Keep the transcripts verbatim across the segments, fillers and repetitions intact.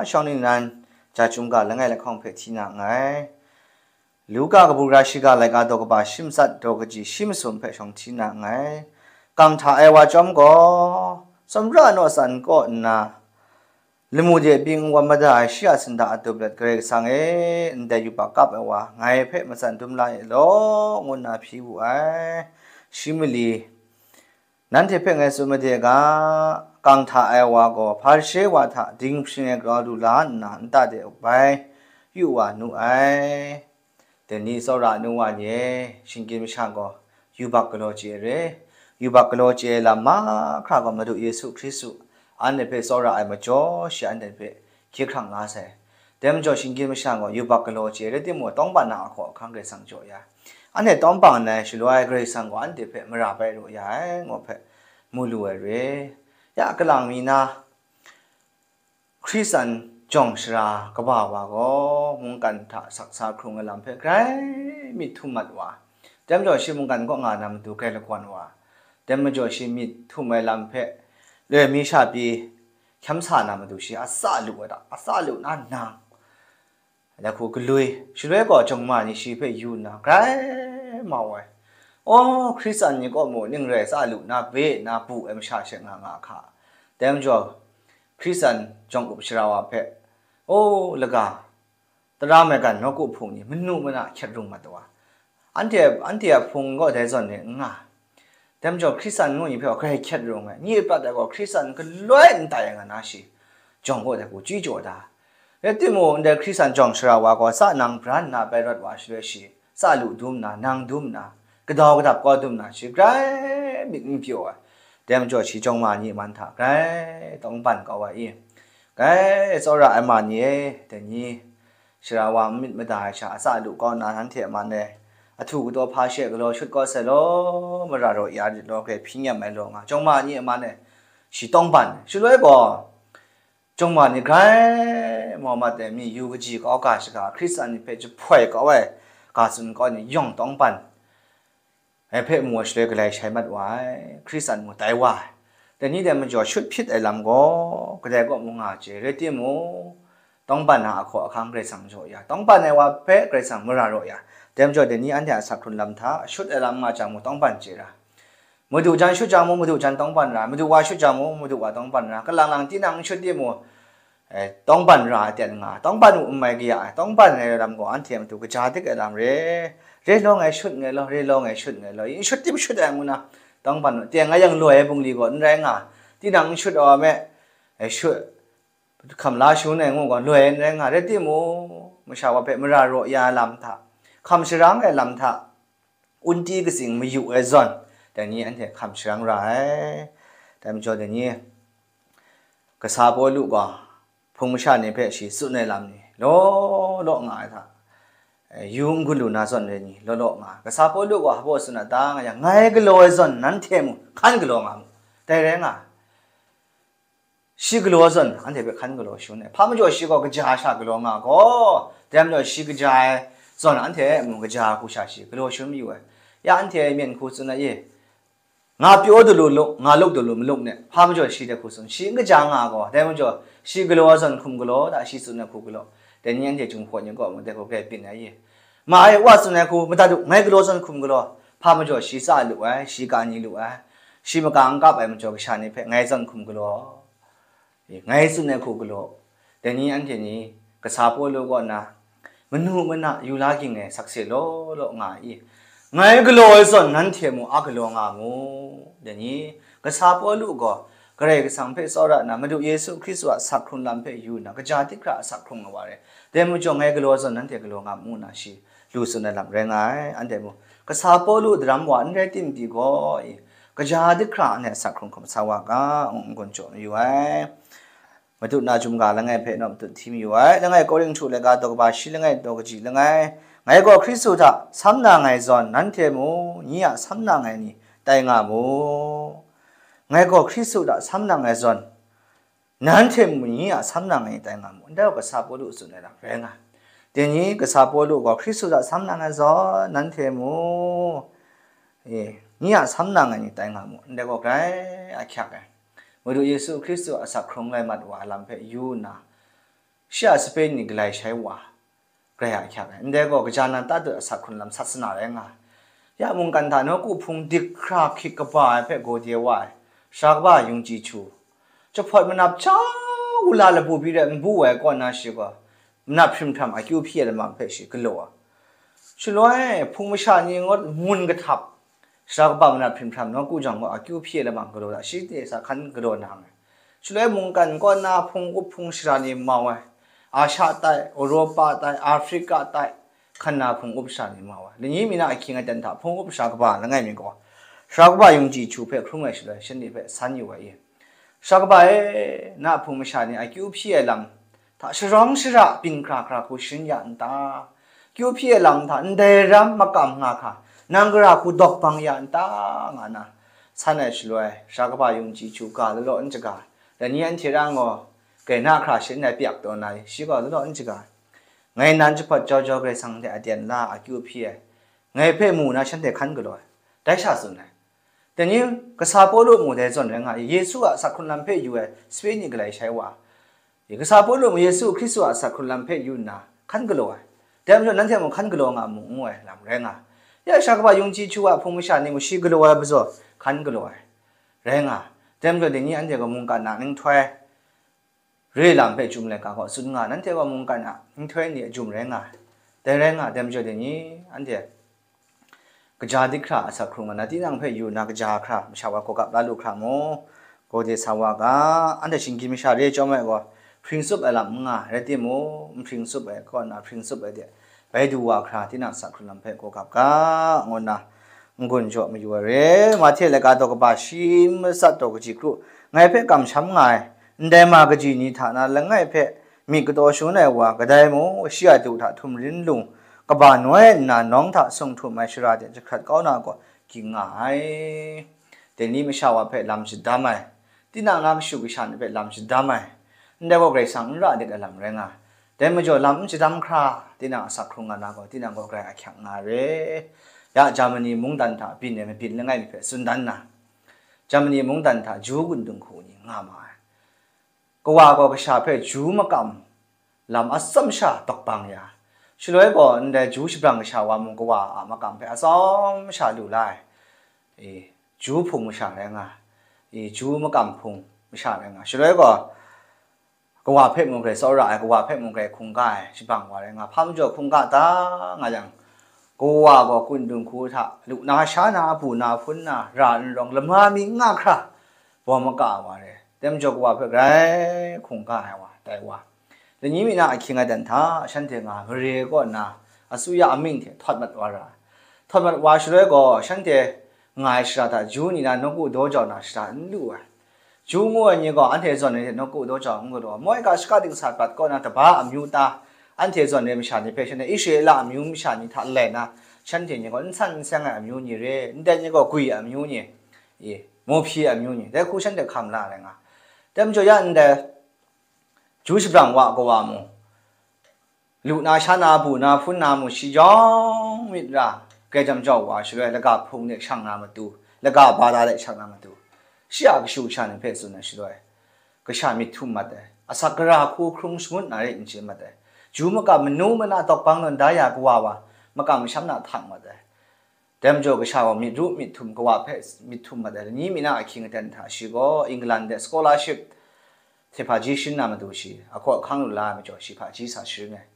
shawng ningnan ja chyum ga langai lahkawng hpe hti na nngai. Luka kabu gara shiga laika daw kaba shi matsat daw kaji shi masum hpe shawng hti na nngai. Kang hta ai wa chyawm gaw, tsawmra naw tsan kaw nna, lamu de byin wa mada ai shi a sinda a dup let, Karai Kasang e, ndai yubak kap ai wa, ngai hpe matsan dum la e law, ngu nna hpyi wu ai. Shi mali, nanhte hpe ngai tsun made ga, kang hta ai wa gaw Hparishe wa hta ding hpring ai grau lu la nna, nta de bai yu wa nu ai. Dai ni tsawra nu wa ni e, shinggyim masha gaw yubak galaw chye ai re. Yubak galaw chye ai lam mahkra gaw Madu Yesu Hkristu anhte hpe tsawra ai majaw, shi anhte hpe hkye hkrang la sai. Dai majaw, shinggyim masha gaw yubak galaw chye ai rai timung, tawngban a ahkaw ahkang Karai Kasang jaw ya ai. Anhte tawngban ai shaloi Karai Kasang gaw anhte hpe mara bai raw ya ai, ngu hpe mu lu ai re. Ya, kalang mi na, Hkristan jawng shara kaba wa gaw, mungkan hta saksa hkrung ai lam hpe grai myit htum mat wa, dai majaw shi mungkan kaw nga na matu grai lagawn wa, dai majaw shi myit htum ai lam hpe loi mi sha pyi hkyam sa na matu shi a tsa lu ai hta, a tsa lu na nang, dai hku galoi, shaloi gaw jawng ma ni shi hpe yu nna grai mau ai. Aw, Hkristan ni kaw mung ning rai tsa lu na, be na, bu ai masha she nga nga hka. Dai majaw, Hkristan jawng up shara wa hpe, aw, laga, tara maigan nawku hpung ni manu mana hkyet rung mat wa, anhte, anhte a hpung kaw dai zawn ni n nga. Dai majaw, Hkristan ngu ni hpe grai hkyet rung ai, nye prat ai gaw Hkristan galoi n tai ai nga na shi, jawng kaw dai hku chyeju jaw da. Rai timung, ndai Hkristan jawng shara wa gaw tsa nang bran nna bai rawt wa shaloi shi, tsa lu dum nna, nang dum nna, kadau kadap kau dum nna, shi grai myit n pyaw ai. Dai majaw, shi jawng ma ni man hta grai tawngban kau ai i, grai tsawra ai ma ni e, dai ni, shara wa n myit mada ai sha, a tsa lu kau nna, nanhte a man e, ahtu kadaw hpa she galaw shut kau sai law, mara raw ya rit law, grai hpyi nyam ai law nga, jawng ma ni a man e, shi tawngban. Shaloi gaw, jawng ma ni grai mau mat ai, mi yu kaji kau ga shaga, Hkristan ni hpe jahpoi kau ai, ga tsun kau ai ni yawng tawngban. Dai hpe mu ai shaloi galai shai mat wa ai, Hkristan mung tai wa ai. Dai ni dai majaw shut hpyit ai lam gaw, kadai kaw mung nga chye, rai timung, tawngban a ahkaw ahkang Karai Kasang jaw ya, tawngban ai wa hpe Karai Kasang mara raw ya, dai majaw dai ni anhte a sak hkrun lam hta shut ai lam nga jang mung, tawngban chye ra. Madu jan shut jang mung, madu jan tawngban ra, madu wa shut jang mung, madu wa tawngban ra, kalang lang tinang n shut timung, eh, tawngban ra ai ten nga, tawngban u n mai kaya ai, tawngban ai lam gaw anhte a matu kaja dik ai lam re, re law ngai shut ngai law, re law ngai shut ngai law, n shut tim shut ai ngu na, tawngban u, teng a yang loi ai bungli gaw n rai nga, tinang n shut ai wa me, eh, shut, hkam la shangun ai ngu gaw loi ai n rai nga, rai timung, masha wa hpe mara raw ya ai lam hta, hkam sharang ai lam hta, unti katsing mayu ai zawn, dai ni anhte hkam sharang ra ai. Dai majaw, dai ni, kasa Pawlu gaw hpung masha ni hpe shi tsun ai lam ni law law nga ai hta, eh, yu n gun lu na zawn, dai ni law law nga ai. Kasa Pawlu gaw hpa baw tsun a ta nga yang, ngai galaw ai zawn nanhte mung hkan galaw nga mu, dai rai nga ai. Shi galaw zawn, anhte hpe hkan galaw shangun ai. Hpa majaw shi gaw kaja sha galaw nga gaw, dai majaw shi kaja ai zawn, anhte mung kaja hku sha shi galaw shangun mayu ai. Ya anhte myen hku tsun ai e, nga pyaw dalu luk, nga luk dalu maluk ne, hpa majaw shi dai hku tsun, shi n kaja nga gaw, dai majaw shi galaw ai zawn hkum galaw, da shi tsun ai hku galaw, dai ni anhte Jinghpaw ni kaw mung dai hku grai byin ai e. Ma e, wa tsun ai hku madat u, ngai galaw zawn hkum galaw, hpa majaw shi tsa lu ai, shi ka ni lu ai, shi maka n kap ai majaw kasha ni hpe ngai zawn hkum galaw, ngai tsun ai hku galaw, dai ni anhte ni kasa Pawlu kaw na, manu mana yu la ging ai sakse law law nga ai i, ngai galaw ai zawn nanhte mung a galaw nga mu. Dai ni kasa Pawlu gaw Karai Kasang hpe tsawra nna, Madu Yesu Hkristu a sak hkrung lam hpe yu nna, kaja dik hkra a sak hkrung ai wa rai. Dai majaw, ngai galaw zawn nanhte galaw nga mu na shi lu tsun ai lam rai nga ai. Anhte mung, kasa Pawlu daram wa n rai tim pyi gaw, i, kaja dik hkra anhte a sak hkrung hkum sa wa ga, ngu n gun jaw mayu ai. Madu na jum ga langai hpe naw matut hti mayu ai. Langai Korinhtu laika daw kaba shi langai daw kaji langai, ngai gaw Hkristu hta sam na nngai zawn, nanhte mung nye a sam na nngai ni tai nga mu. Ngai gaw Hkristu hta sam na nngai zawn, nanhte mung nye a sam na nngai ni tai nga mu. Ndai gaw kasa Pawlu tsun ai lam rai nga ai. Dai ni kasa Pawlu gaw Hkristu hta sam na nngai zawn, nanhte mung, e, nye a sam na nngai ni tai nga mu. Ndai gaw grai ahkyak ai. Madu Yesu Hkristu a sak hkrung lai mat wa ai lam hpe yu nna, Shi a sape ni galai shai wa, grai a ahkyak ai. Ndai gaw, kaja nan tatut asak hkrun lam sat sana rai nga ai. Ya mungkan hta nawku hpung dik hkra hkyit kaba ai hpe gawde wa ai, sara kaba Yung Ji Chu, jahpawt manap ja u la labu byi rai nbu ai kaw na shi gaw, manap hprim hpram akyu hpyi ai lamang hpe shi galaw ai. Shaloi hpung masha ni ngut ngun kahtap, sara kaba manap hprim hpram nawku jang gaw akyu hpyi ai lamang galaw da, shi de sa hkan galaw na nngai. Shaloi mungkan kaw na hpung up hpung shara ni mau ai, Asha tai, Europa tai, Afrika tai, hkan na hpung up shara ni mau ai. Lani mi na ahkying aten hta hpung up shara kaba langai mi gaw, sara kaba Yung Ji Chu hpe hkrung ai shaloi, shanhte hpe san yu ai i? Sara kaba e, na hpung masha ni akyu hpyi ai lam hta sharawng shara byin hkra hkra hku sharin ya n ta? Kyu hpyi ai lam hta ndai ram makam nga hkra, nang gara hku dawk bang ya n ta? Nga na san ai shaloi, sara kaba Yung Ji Chu ga lalaw n shaga, dai ni anhte rang gaw, grai na hkra sharin ai pyak taw na i, shi gaw lalaw n shaga, ngai nan jahpawt jau jau Karai Kasang hte aten la akyu hpyi ai, ngai hpe mu na shanhte hkan galaw ai, dai sha tsun ai. Dai ni, kasa Pawlu mung dai zawn rai nga ai, Yesu a asak hkrun lam hpe yu ai sape ni galai shai wa, i, kasa Pawlu mung Yesu Hkristu a asak hkrun lam hpe yu nna hkan galaw ai. Dai majaw, nanhte mung hkan galaw nga mu, ngu ai lam rai nga. Ya sara kaba Yung Ji Chu a hpung masha ni mung shi galaw ai majaw, hkan galaw ai rai nga. Dai majaw, dai ni anhte gaw mungkan a nhtoi re lam hpe jum laika gaw tsun nga, nanhte gaw mungkan a nhtoi ni a jum rai nga ai. Dai rai nga, dai majaw, dai ni anhte kaja dik hkra asak hkrung nga na, tinang hpe yu na kaja hkra masha wa gawgap la lu hkra mu, gawde sa wa ga, anhte shinggyim masha re chyawm ai gaw, hpring tsup ai lam n nga, rai timung, n hpring tsup ai kaw na hpring tsup ai de, bai du wa hkra, tinang asak hkrun lam hpe gawgap ga, ngu nna n-gun jaw mayu ai re. Mahte laika daw kaba shi matsat daw kaji kru, ngai hpe kamsham nga ai, ndai ma kaji ni hta na langai hpe myit kataw shangun ai wa kadai mung, shi a du hta htum rin lung kaba noi nna nawng hta sung htum ai shara de jahkrat kau na gaw ging nga ai. Dai ni masha wa hpe lam shadam ai, tinang na kashu kasha ni hpe lam shadam ai, ndai gaw Karai Kasang n ra lit ai lam rai nga ai. Dai majaw, lam n shadam hkra, tinang asak hkrung nga na gaw, tinang gaw grai ahkyak nga re. Ya Germany mungdan hta byin ai mabyin langai mi hpe tsun dan na, Germany mungdan hta Ju gun dinghku ni nga ma ai. Kawa gaw kasha hpe Ju makam lam atsawm sha dawk bang ya, shaloi gaw ndai Ju shabrang kasha wa mung kawa a makam hpe atsawm sha lu la ai, e, Ju hpung masha rai nga ai, e, Ju makam hpung masha rai nga ai. Shaloi gaw, kawa hpe mung grai tsawra ai, kawa hpe mung grai hkungga ai shabrang wa rai nga ai. Hpa majaw hkungga ta nga yang, kawa gaw gun dinghku hta lu na, sha na, bu na, hpun na, ra n rawng, lama mi n nga hkra, bawm maka ai wa re. Dai majaw kawa hpe grai hkungga ai wa, dai wa. Lani mi na ahkying aten hta shanhte nga mare kaw nna, asuya amying hte htawt mat wa ra ai. Htawt mat wa shaloi gaw, shanhte nga ai shara hta Ju ni na nawku daw jau na shara n lu ai. Ju ngu ai ni gaw anhte zawn ai hte nawku daw jau n galaw, moi ga shaka dingsa prat kaw na taba amyu ta, anhte zawn ai masha ni hpe shanhte Israela amyu masha ni hta lai na, shanhte ni gaw n san n seng ai amyu ni re, ndai ni gaw gwi amyu ni, e, mawhpyi amyu ni, dai hku shanhte hkam la ai rai nga. Dai majaw ya ndai Ju shabrang wa kawa mung, lu na, sha na, bu na, hpun na mung shi yawng myit ra, grai jam jau wa shaloi, laga hpung de shang na matu, laga bada de shang na matu, shi a kashu kasha ni hpe tsun ai shaloi, kasha myit htum mat ai, asak gara hku hkrung shangut na re n chye mat ai, Ju makam manu mana tawk bang nawn da ya kawa wa, makam masham na htang mat ai. Dai majaw kasha gaw myit ru myit htum, kawa hpe myit htum mat ai. Lani mi na ahkying aten hta shi gaw England de scholarship hte hpaji sharin na matu shi, ahkaw ahkang lu la ai majaw shi hpaji sa sharin ai.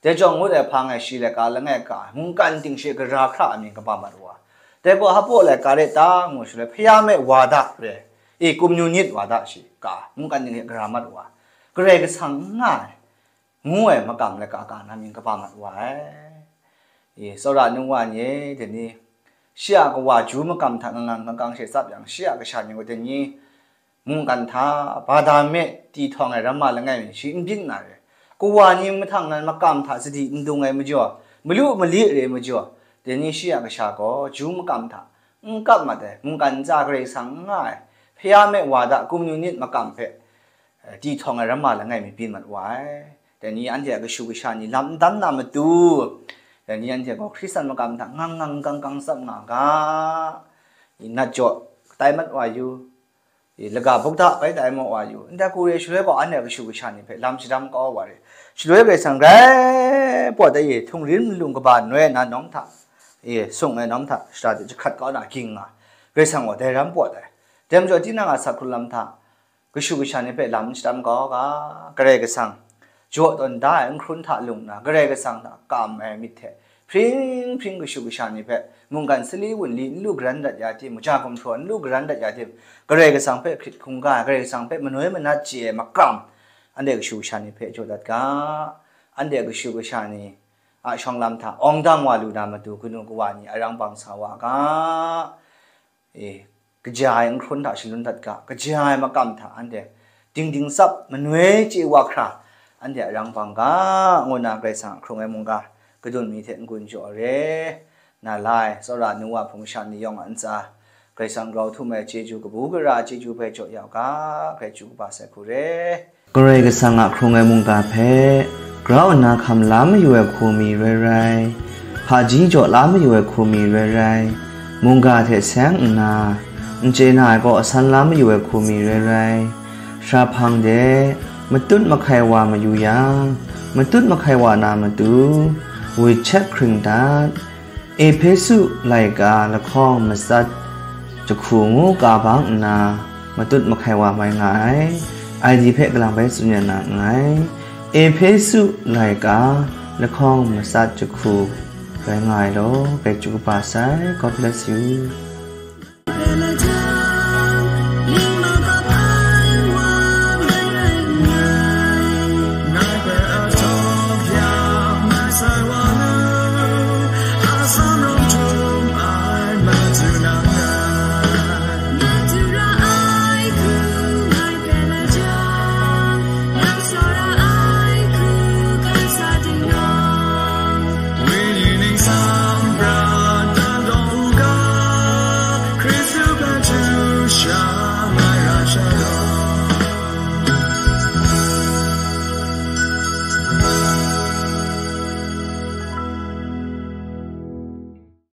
Dai jawng ngut ai hpang e shi laika langai ka ai, mungkan ting she gara hkra amying kaba mat wa ai. Dai gaw hpaw laika re ta ngu shaloi, hpayam e wa da re, e, kumnu nyit wa da shi ka ai, mungkan ting she gara mat wa ai, Karai Kasang n nga ai, ngu ai makam laika ka na mying kaba mat wa ai. E, tsawra nu wa ni e, dai ni, shi a kawa Ju makam hta ngang ngang kang kang she tsap yang, shi a kasha ni gaw dai ni, mungkan hta, bada me, ti htawng ai ramma langai mi shi n byin na re. Kawa ni mahtang nan makam hta sadi n dung ai majaw, malu mali re majaw, dai ni shi a kasha gaw Ju makam hta n kap mat ai, mungkan ntsa Karai Kasang n nga ai, hpayam e wa da, kumnu nyit makam hpe, e, ti htawng ai ramma langai mi byin mat wa ai. Dai ni anhte a kashu kasha ni lam n dam na matu, dai ni anhte gaw Hkristan makam hta ngang ngang kang kang tsap nga ga, i nat jaw katai mat wa yu, I, laga bukda bai tai maw wa yu, ndai hku re shaloi gaw anhte kashu kasha ni hpe lam shadam kau wa re. Shaloi Karai Kasang grai pawt ai, i, htung rin nlung kaba noi na nawng hta, i, sung ai nawng hta shara de jahkrat kau na ging nga, Karai Kasang gaw dai ram pawt ai. Dai majaw, tinang a asak hkrung lam hta kashu kasha ni hpe lam shadam kau ga, Karai Kasang jaw tawn da ai n hkrun hta lung nna, Karai Kasang hta kam ai myit hte, hpring hpring kashu kasha ni hpe mungkan sali wunli n lu garan dat ya tim, kaja gumhpraw n lu garan dat ya tim, Karai Kasang hpe hkrit hkungga ai, Karai Kasang hpe manoi manat chye ai makam, anhte kashu kasha ni hpe jaw dat ga. Anhte kashu kasha ni a shawng lam hta awng dang wa lu na matu, kanu kawa ni arang bang sa wa ga. E, kaja ai n hkrun hta shalun dat ga, kaja ai makam hta anhte dingding tsap manoi chye wa hkra, anhte arang bang ga, ngu nna Karai Kasang a hkrung ai mungga kadun mi hte n-gun jaw re. Na la ai tsawra nu wa hpung sha ni yawng a ntsa, Karai Kasang grau htum ai chyeju kabu gara chyeju hpe jaw ya u ga, Karai chyeju kaba sai hku re. Karai Kasang a hkrung ai mungga hpe grau nna hkam la mayu ai hku mi rai rai, hpaji jaw la mayu ai hku mi rai rai, mungga hte seng nna, n chye na ai kaw san la mayu ai hku mi rai rai, shara hpang de matut mahkai wa mayu yang, matut mahkai wa na matu, wit chek hkring dat, Ehpesu laika lahkawng matsat jahku ngu ka bang nna, matut mahkai wa mai nga ai, I D hpe kalang bai tsun ya na nngai. Ehpesu laika lahkawng matsat jahku rai nga ai law, Karai chyeju kaba sai. God bless you.